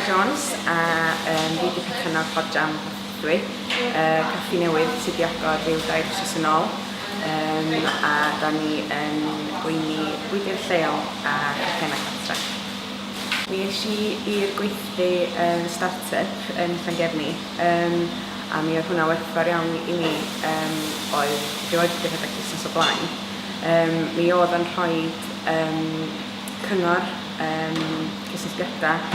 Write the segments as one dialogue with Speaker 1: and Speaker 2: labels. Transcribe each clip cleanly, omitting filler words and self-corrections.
Speaker 1: Jones a um, fi 'di perchennog Pod Jam Porthaethwy, uh, caffi newydd sydd wedi agor rhyw dair wythnos yn ôl. Um, a da ni yn gweini bwydydd lleol a chacennau cartre. Mi es i i'r gweithdy um, start-up yn Llangefni um, a mi oedd hwnna werthfawr iawn i mi um, oedd rioed wedi rhedeg busnes o blaen. Um, mi oedd yn rhoi um, cyngor, um, cysylltiadau,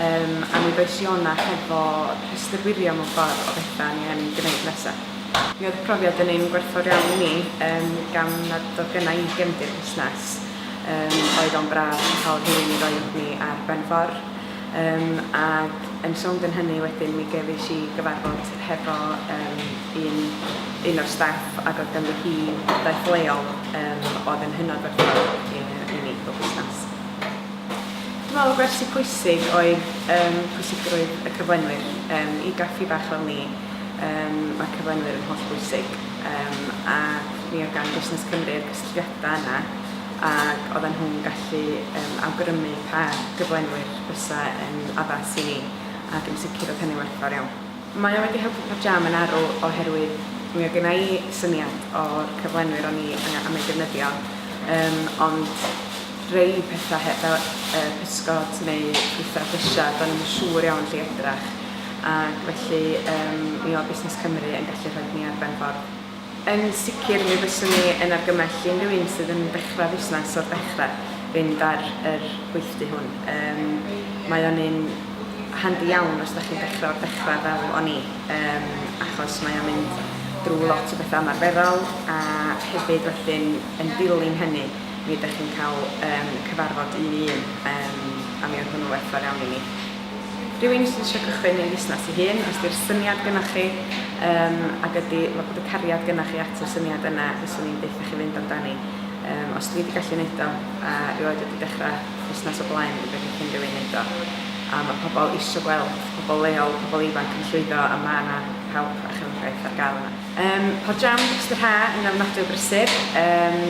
Speaker 1: um, a mi ddoes i o'na hefo rhestr wirio mewn ffordd o bethau ni yn gwneud nesaf. Mi oedd y profiad yn un gwerthfawr iawn i mi, um, gan nad oedd gynna i gefndir busnes. Um, oedd o'n braf cael rhywun i roi ni ar ben ffordd. Um, ac yn sownd yn hynny wedyn mi gefis i gyfarfod hefo um, un, un o'r staff ac oedd ganddi hi wybodaeth leol um, oedd yn hynod werthfawr i, i ni fel busnes. Dwi'n meddwl y gwersi pwysig oedd um, pwysigrwydd y cyflenwyr. Um, I gaffi bach fel ni, um, mae cyflenwyr yn holl bwysig. Um, a mi oedd gan Busnes Cymru'r cysylltiadau yna ac oedden nhw'n gallu um, awgrymu pa gyflenwyr fysa yn addas i ni ac yn sicr oedd hynny'n werthfawr iawn. Mae o wedi helpu Pod Jam yn arw oherwydd mi oedd genna i syniad o'r cyflenwyr o'n i am eu defnyddio um, ond rei pethau fel uh, pysgod neu ffrwythau a llysiau, do'n i'm yn siŵr iawn lle edrach ac felly um, mi oedd Busnes Cymru yn gallu rhoi ni ar ben ffordd. Yn sicr mi fyswn i yn argymell i unrhyw un sydd yn dechrau busnes o'r dechrau fynd ar yr gweithdy hwn. Um, mae o'n un handi iawn os da chi'n dechrau o'r dechrau fel o'n i, um, achos mae o'n mynd drwy lot o bethau ymarferol a hefyd wedyn yn dilyn hynny mi ydych chi'n cael um, cyfarfod un i un um, a mi oedd hwnnw werthfawr iawn i mi. Rhywun sydd eisiau cychwyn ei fusnes ei hun, os 'di'r syniad gynnoch chi, yym, ac ydy, ma' bod y cariad gynnoch chi at y syniad yna, fyswn i'n deutha chi fynd amdani. Yym, os dwi 'di gallu neud o, a rioed wedi dechrau busnes o blaen, fedrith unrhyw un neud o. A ma' pobl isio gweld pobl leol, pobl ifanc yn llwyddo, a ma' 'na help a chefnogaeth ar gael yna. Yym, Pod Jam dros yr ha yn ofnadwy o brysur. Yym,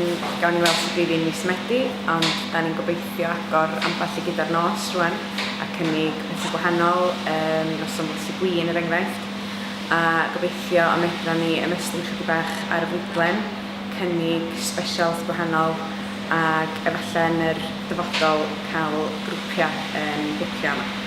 Speaker 1: gawn ni weld sut fydd hi'n mis Medi, ond da ni'n gobeithio agor ambell i gyda'r nos rwan a cynnig pethau gwahanol, yym, noson bwrsi gwin er enghraifft, a gobeithio y medran ni ymestyn chydig bach ar y fwydlen, cynnig specials gwahanol ac efallai yn yr dyfodol cael grwpiau yn bwcio yma.